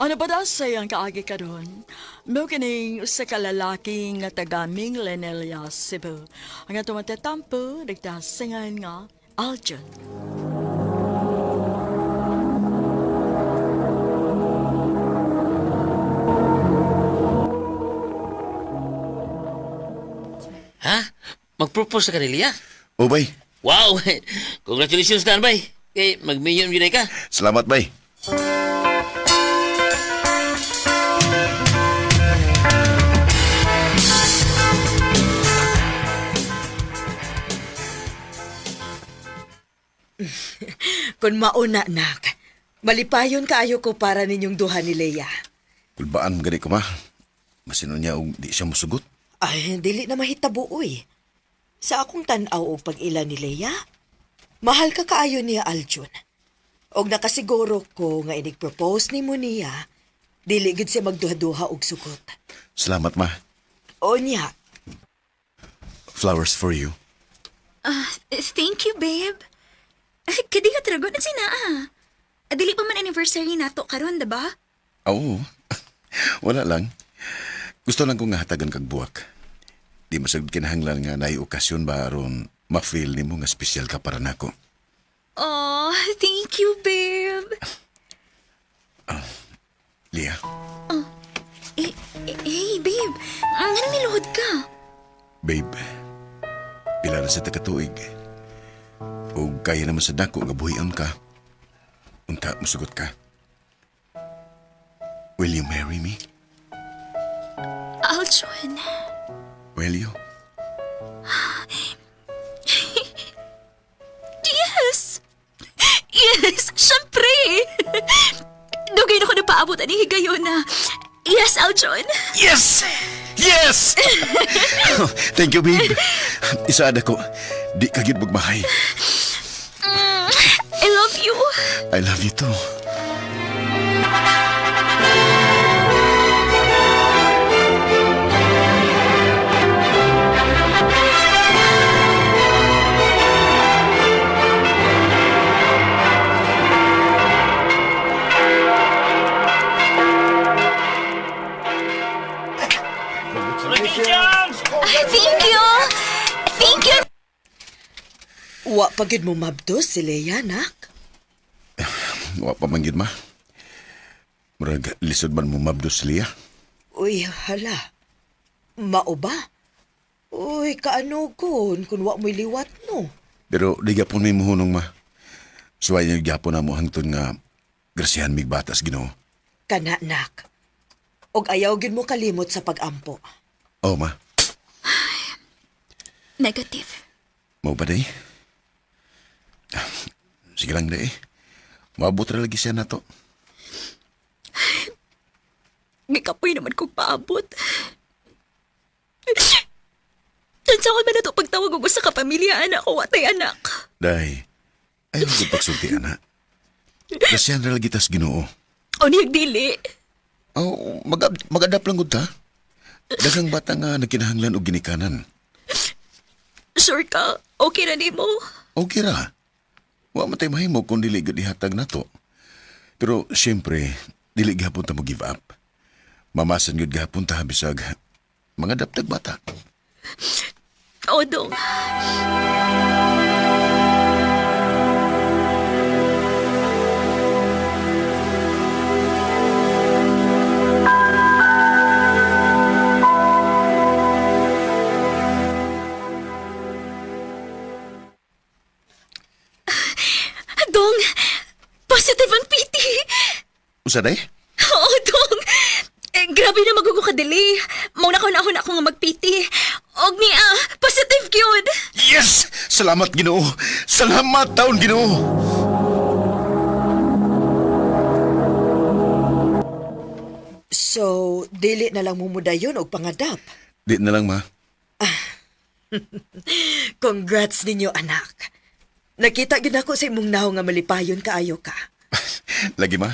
Ano ba daw sa iyang kaagi karon? Mao kining usa ka lalaki nga taga Minglanilla, Cebu. Ang atong matatampo nagdasingan nga Aljon. Ha? Mag-propose ka ni Lia? Oh, bay. Wow! Congratulations, Dan, bay. Kay, mag-million yun ka. Salamat, bay. Kung mauna, nak, malipayon kaayo ko para ninyong duha ni Leia. Kulbaan gani ko, ma. Masino niya og di siya musugot. Ay, dili na mahitabo, uy. Sa akong tan-aw og pag-ila ni Leia, mahal ka kaayo niya, Aljun. Og nakasiguro ko nga inig-propose nimo niya, dili gid siya magduha-duha og sugot. Salamat, ma. O niya, Flowers for you. Thank you, babe. Kadi ka trago na sinaa. Dili pa man anniversary nato karon, diba? Oo. Wala lang. Gusto lang kong nga hatagan kag buwak. Di masagod kinahanglan nga naay okasyon ba aron ma-feel nimo nga espesyal ka para nako. Oh, thank you, babe. Lia, Eh, eh, hey, babe. Anong niluhod ka? babe. Pila na sa takatuig. O kaya naman sa dako nga buhian ka. Unta musugot ka. Will you marry me? Aljon. Will you? Yes! Yes! Siyempre! Dugay na ko napaabot ani higayon na. Yes, Aljon. Yes! Yes! Thank you, babe. Isaad ako. Di ka gyud magmahay. I love you. I love you too. Thank you. Thank you. wa pa gid mo mabdos si Leia, nak. Wa pa man gyud, ma. Murag lisod man mo mabdos liya. Uy, hala. Mao ba? Uy, kaano kun kung wa mo'y liwat no. Pero di gyapon may muhunong ma. Suway niyo gyapon na mo hangtod nga grasyahan mig batas Ginoo. Kana, nak. Og ayaw gid mo kalimot sa pagampo. Oh ma, Negative. mao ba day? Ah, sige lang day. Maabot ra lagi siya nato. Gikapoy naman kong paabot. Tansawan man na ito pagtawag og usa ka pamilya, anak ko, watay anak. Day, ayaw ko pagsulti ana. Grasyahan ra lagi tas Ginoo. O niyag dili. Oh, mag-adapt lang gud ta. Daghang bata nga nagkinahanglan og ginikanan. Sure ka? Okay na nimo? Okay ra. Wa man tay mahimo kung dili gud ihatag nato. Pero siyempre, dili gihapon ta mo give up. Mamasan gud gihapon ta bisag mga daptag bata. O, dong. Dong, positive ang PT. Usa day? Oo, Dong. Eh, grabe na magugo ka delay. Mauna ko na ako nga mag-PT. Og niya, positive gyud. Yes! Salamat Ginoo. Salamat taon Ginoo. So, dili na lang mumudayon og pangadap. Di na lang ma. Congrats ninyo, anak. Nakita gid nako sa imong naong nga malipayon kaayo ka. Lagi ma.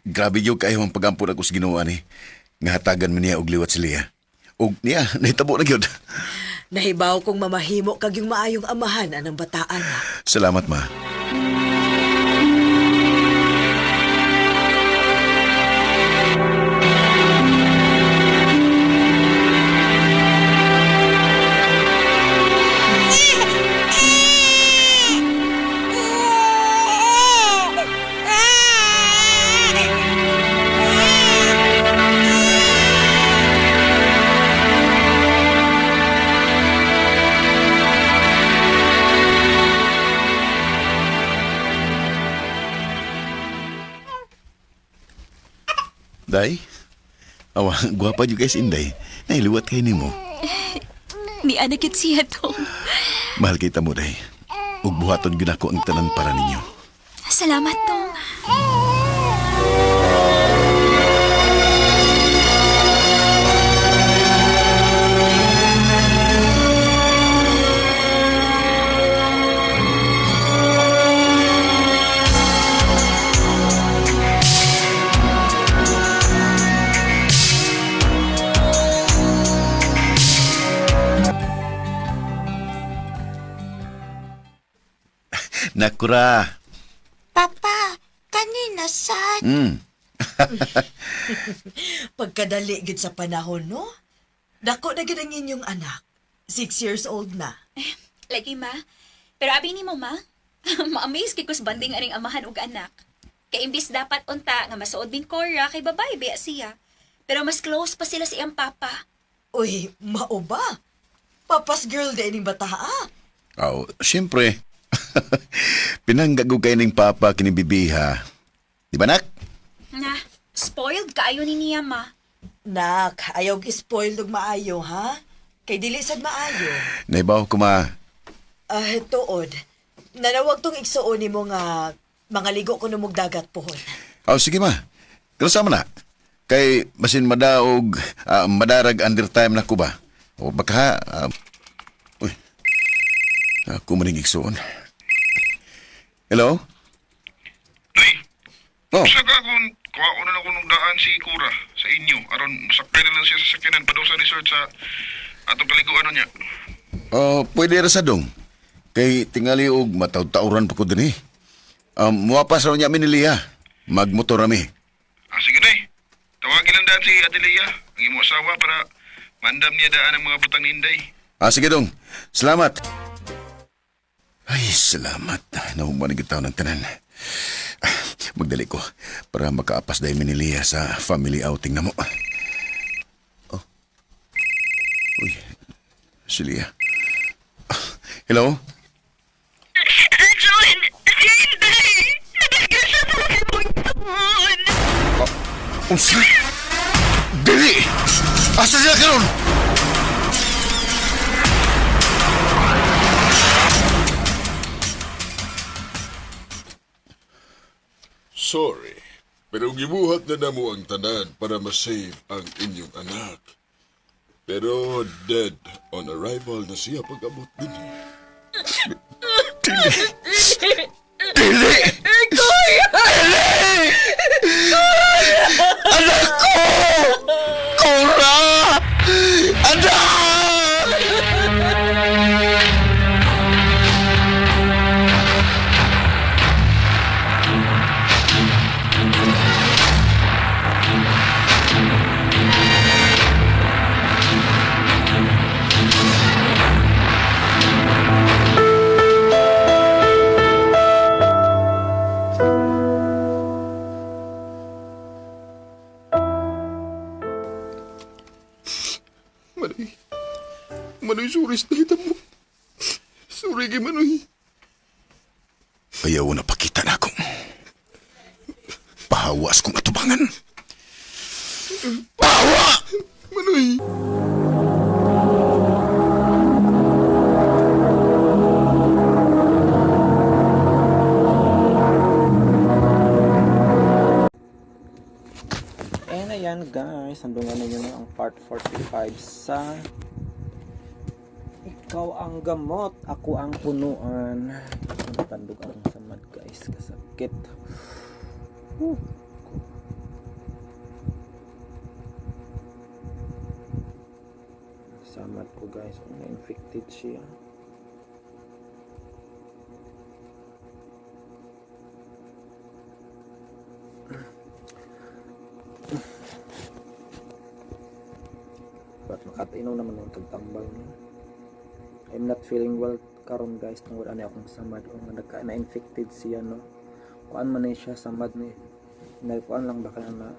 Grabe gyud kayo ang pag-ampon ako sa Ginoo ani. Nga hatagan man niya og liwat si Leah. Og niya nahitabo na gyud. Nahibaw kong mamahimo kag yung maayong amahan anang bataan. Anak. Salamat ma. Day? Awa, gwapa jud guys Inday. Nailiwat kay nimo. Ni anak yun siya, Tong. Mahal kita mo, Day. Ug buhaton gyud ako ang tanan para ninyo. Salamat, Tong. Nakura. Papa, kanina sad. Mm. Pagkadali gid sa panahon, no? Dako na gid ang inyong anak. 6 years old na. Lagi, ma. Pero abi ni mo, ma. Ma-amaze kay kus banding aning amahan ug anak. Kay imbis dapat unta nga masuod ning Cora kay babae biya siya. Pero mas close pa sila sa iyang papa. Uy, mao ba? Papa's girl din ining bata, ah. Aw, siyempre. Pinanggagog kay ning papa kini bibiha. Di ba, nak? Na, spoiled kaayo ni niya, ma. Nak, ayaw gi-spoil og maayo, ha? Kay dili sad maayo. Naibaw ko ma. Ah, tuod. Nanawag tong igsuon nimo nga mga ligo ko numog dagat pohon. Aw, sige ma. Kasama na. Kay basin madaog, madarag under time na ko ba? O baka, uy, ako maning igsuon. Hello? Uy, Oh, sa ka kung kuha na ako nung daan si Kura sa inyo. Aron masakay na lang siya sa sakyanan padung sa resort sa atong kaliguan niya. oh, pwede ra sa dong. Kay tingali og mataw-tauran pa ko dinhi. Muwapas raw niya mi ni Lia. Magmotor rami. Ah, sige day. Tawagin lang daan si Adelia, ang imo asawa para mandam niya daan ang mga butang ni Inday. Ah, sige dong. Salamat. Ay, salamat. Nahuman ang gitaw ng tanan. Ah, magdali ko para makaapas dahil mi ni Lia sa family outing na mo. Oh. Uy, si Lia. Ah, hello? John! Si Inday! Nadagyan siya sa imong tuon! Unsa? Dili! Asa sila karon? Sorry, pero gibuhat na namo ang tanan para masave ang inyong anak. Pero dead on arrival na siya pag-abot din. Dili! Dili! Anak ko! Cora! Anak! Manoy, Manoy, sorry sa nakita mo. Sorry kay Manoy. Ayaw na pakita na akong pahawas kong atubangan. Pahawa! Manoy! And ayan guys, sandungan ninyo na ang part 45 sa Ikaw ang gamot, ako ang punuan. Natandog akong samad guys, kasakit. Whew. Samad ko guys, kung na-infected siya. But makatinaw naman ang tagtambal niya. I'm not feeling well karon guys tungod ani akong samad o nga nagka na-infected siya no. Kuan man ni siya samad ni. Nagkuan lang ba kaya na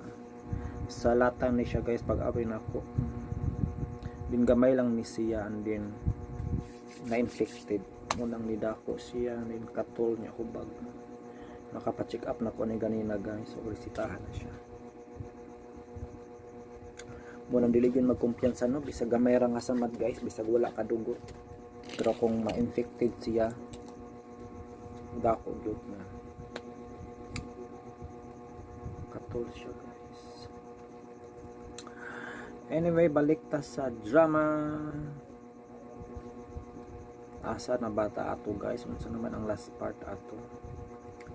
sa lata ni siya guys pag apoy nako. Din gamay lang ni siya and then na-infected. Munang nidako siya din katol niya hubag. Nakapa-check up na ko ni ganina guys. So resitahan na siya. Mo nang dili gyud magkumpiyansa, no, bisag gamay ra nga samad, guys, bisag wala kadugo. Pero kung ma-infected siya, dako gyud na katol siya, guys. Anyway, balik ta sa drama. Asa na bata ato, guys? Unsa naman ang last part ato?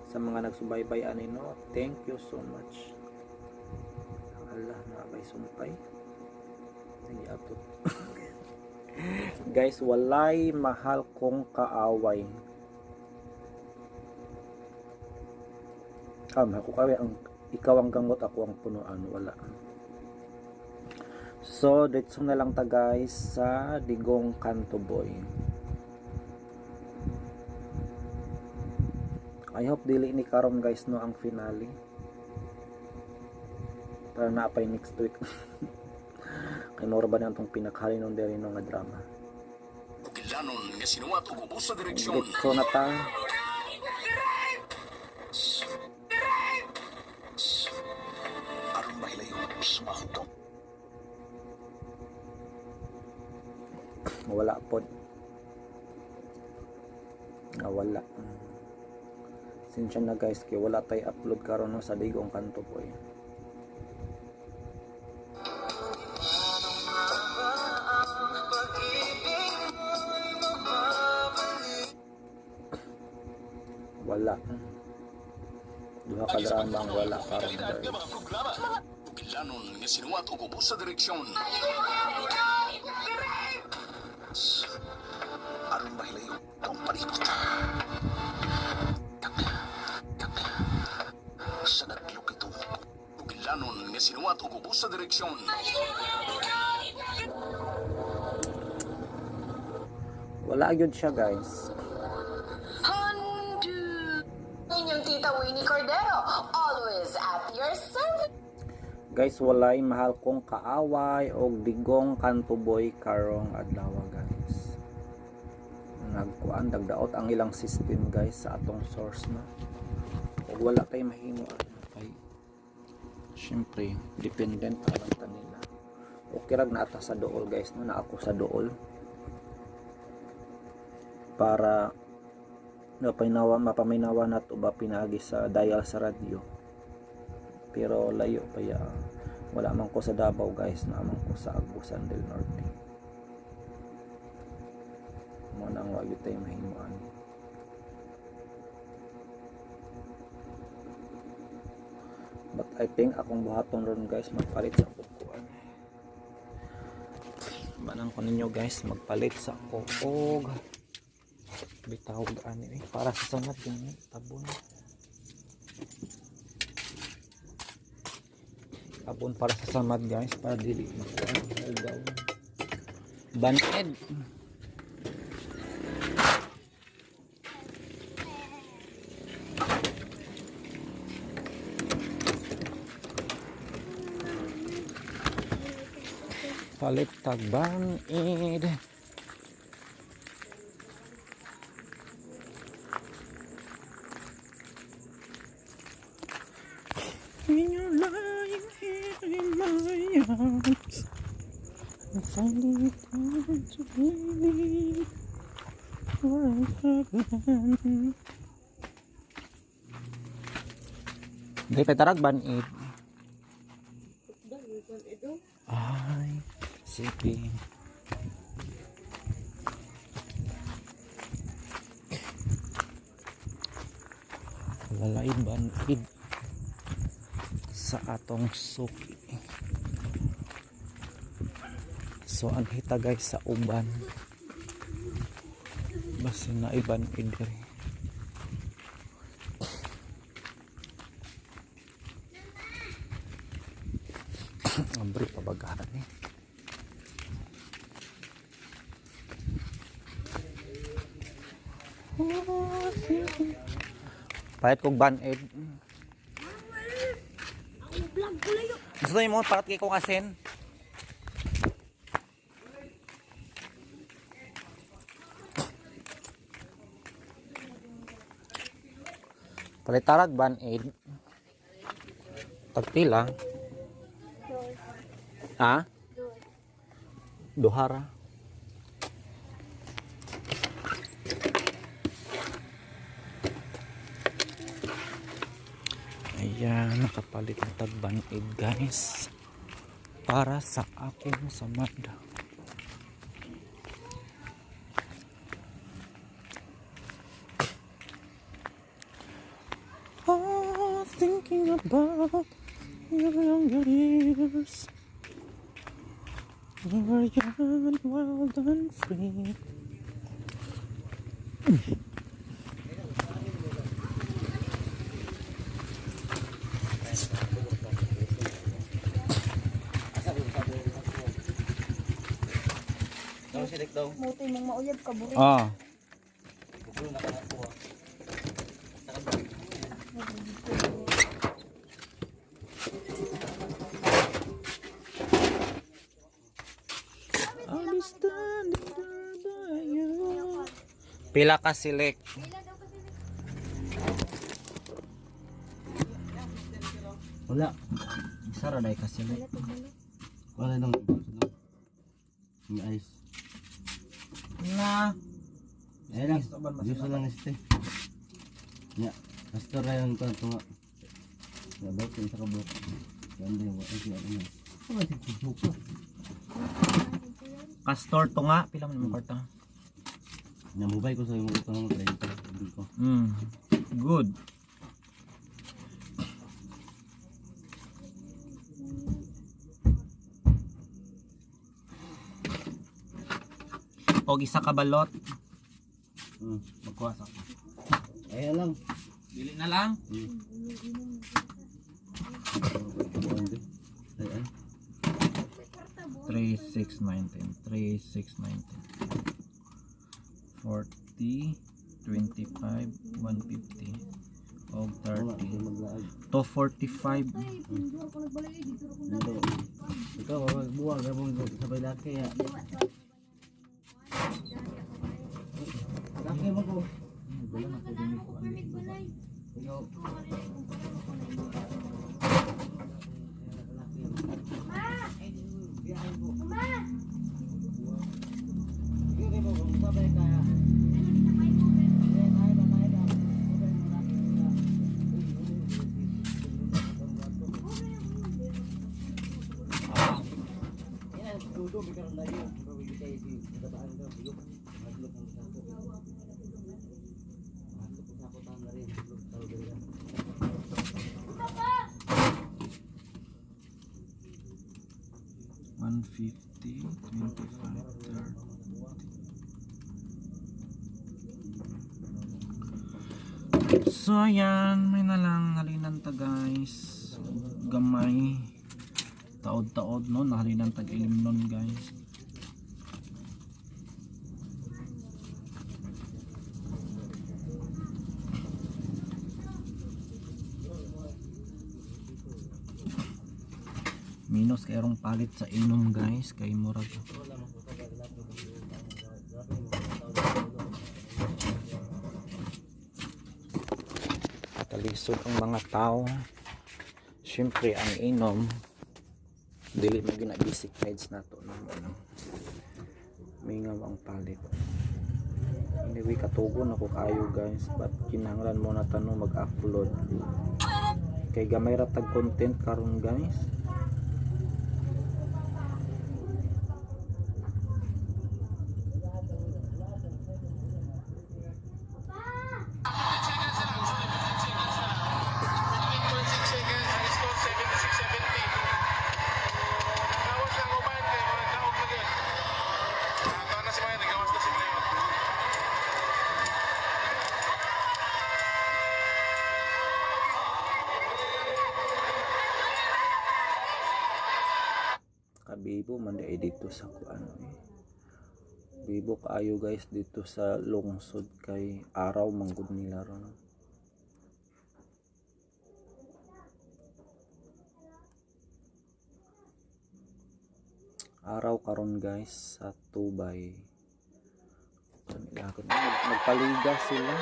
Sa mga nagsubaybay ani, no, thank you so much. Allah na bay sumpay. Sige ato. Guys, walay mahal kong kaaway. Ah, mahal ko kaaway ang ikaw ang gamot, ako ang punuan, wala. So, ditso na lang ta, guys, sa Digong Kanto Boy. I hope dili ni karon, guys, no, ang finale. Para naa pay next week. Kay mura ba na itong pinaghalinon diri, no, nga drama. Gilanon nga sinuwat og ubos sa direksyon. Ditso na ta. Aron mahilayo sa mahutong. Wala pod. Nawala. Sinsya na, guys, kay wala tay upload karon, no, sa Digong Kanto Boy. Wala. Duha ka drama ang wala karon, Kalidad guys. nga mga programa. Gilanon nga sinuwat og ubos sa direksyon. Aron mahilayo ang palibot. Sa naglok ito. Gilanon nga sinuwat og ubos sa direksyon. Wala gyud siya, guys. Handu! Inyong Tita Winnie Cordero, always at your service. Guys, walay mahal kong kaaway og Digong Kanto Boy karong adlaw, guys. Nagkuan, dagdaot ang ilang system, guys, sa atong source, no. Ug wala tay mahimo ana kay syempre dependent pa lang ta nila. Okay rag naata sa dool, guys, no, na ako sa dool para mapaminawa mapaminawa nato ba pinaagi sa dial sa radyo, pero layo pa ya. Wala man ko sa Davao, guys, naa man ko sa Agusan del Norte. Mo nang wa gyud tay mahimuan. But I think akong buhaton ron, guys, magpalit sa kukuan. Manang ko ninyo, guys, magpalit sa ko og bitawag ani eh, para sa samad gani, tabon tabon para sa samad, guys, para dili makuan hugaw. Baned. Palit tag banid. When you're lying here in my arms, I find it hard to believe we're in heaven. Di pa tarag banid. Ay, sige. Walay banid sa atong suki. So anhi ta, guys, sa uban. Basta na iban diri. Ambre pabagahan eh. Palit kog band-aid. Gusto mo parat kay kong asin? Palitarag band-aid. Tagpila? Ha? Duhara. Ayan, nakapalit na tagbanid guys. Para sa akong samad. Oh, thinking about your younger years. We were young and wild and free. Ah. I'll be standing there by you. Pila ka select. Wala. Isa ra ka select. Wala nang May ice. Na. Ayun lang. Diyos na lang este. Ya. Pastor na yung kanto nga. Ya, bawk yung sa kabok. Ganda yung wala siya. Ano? Wala siya joke. Castor to nga, pila man mo kwarta. Namubay ko sa yung utang ng 30. Hindi ko. Good. Og isa ka balot. Magkuha sa ako. Ayun lang. Dili na lang. Ay, ay. 3, 6, 9, 10. 3, 6, 9, 10. 40, 25, 150. Og 30. 245. Dito. Ikaw, magbuwag. Sabay laki. Ya. Laki mo ko. Ikaw. $150, 25, 30. So ayan, may nalang nalinan ta guys. Gamay. Taod-taod no, nahalinan tag ilim nun guys. Minus kay rong palit sa inom guys kay murag. Kalisod ang mga tao. Siyempre ang inom dili mo gina basic needs nato no ano. Mingaw ang palit. Anyway, katugon ako kayo guys, but kinahanglan mo na tanong mag-upload. Kay gamay ra tag content karon guys. Kabibo man di dito sa kuan eh. Bibo kaayo guys dito sa lungsod kay araw manggod nila ron. Araw karon guys sa Tubay. Nagpaliga sila.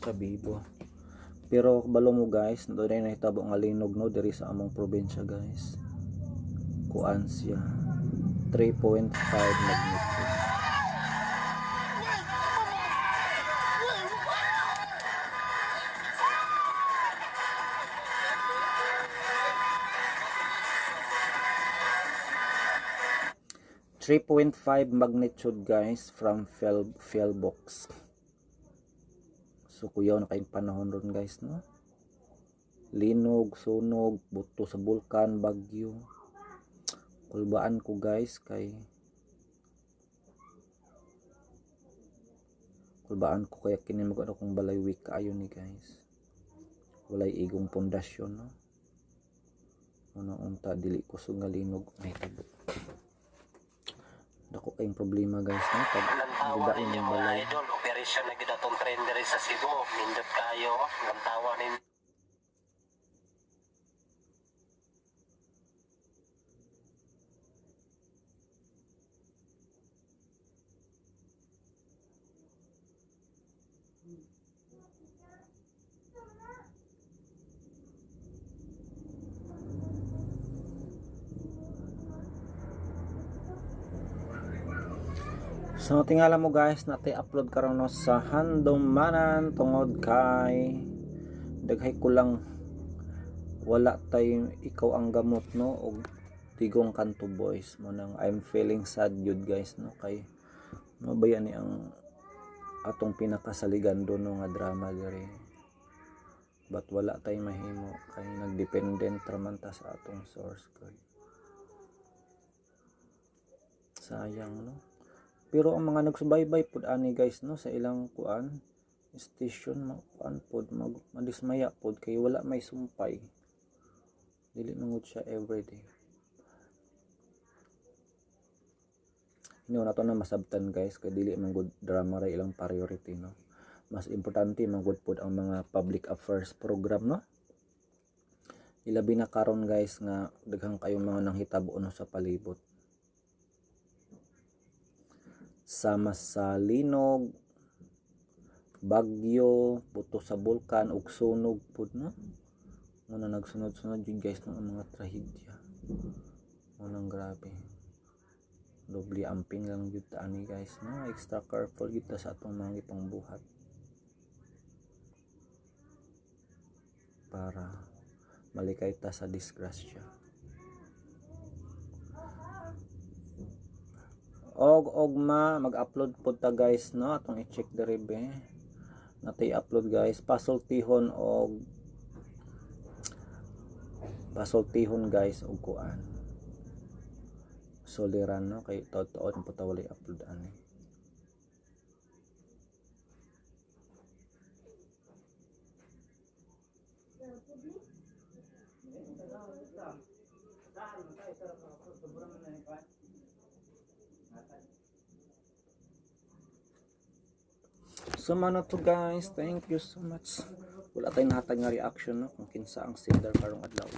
Kabibo. Pero balo mo guys, doon ay nahitabo nga linog no diri sa among probinsya guys. Kuan siya 3.5 magnitude. 3.5 magnitude guys from Felbox. So kuyaw na kayong panahon ron guys no. Linog, sunog, buto sa bulkan, bagyo. Kulbaan ko guys kay kulbaan ko kaya kini mag ano kong balay weak kaayo ni guys. Walay igong pundasyon no. Ano unta dili kusog nga linog mahitabo. Dako kayong problema guys no pag Lantawa gubain ninyo yung mga balay. idol, operation na gid atong train diri sa Cebu. Nindot kayo, lantawa ninyo. So tingala mo guys, natay upload karon no sa Handumanan tungod kay daghay kulang wala tay ikaw ang gamot no og Tigong Kanto Boys mo nang I'm feeling sad yun guys no kay no ba yan ni ang atong pinakasaligan do no nga drama diri, but wala tay mahimo kay nagdependent raman ta sa atong source kay sayang no. Pero ang mga nagsubaybay pud ani guys no sa ilang kuan station ma kuan pod mag madismaya pod kay wala may sumpay. Dili mangud siya everyday. Hino na to na masabtan guys kay dili man good drama ra ilang priority no. Mas importante man gud pod ang mga public affairs program no. Ilabi na karon guys nga daghang kayong mga nanghitabo no sa palibot. Sama sa linog, bagyo, buto sa bulkan ug sunog pud no. Muna nagsunod-sunod yun guys no ang mga trahedya. Unang grabe. Doble amping lang yun ta ani guys no. Extra careful yun ta sa atong mga ipangbuhat. Para malikay ta sa disgrasya. Og ogma mag-upload pud ta guys no atong i-check diri be. Natay upload guys pasultihon og pasultihon guys og kuan. Soliran no kay taud-taud po ta walay upload ani. So mano to guys, thank you so much. Wala tayong nahatag nga reaction no kung kinsa ang sender karong adlaw.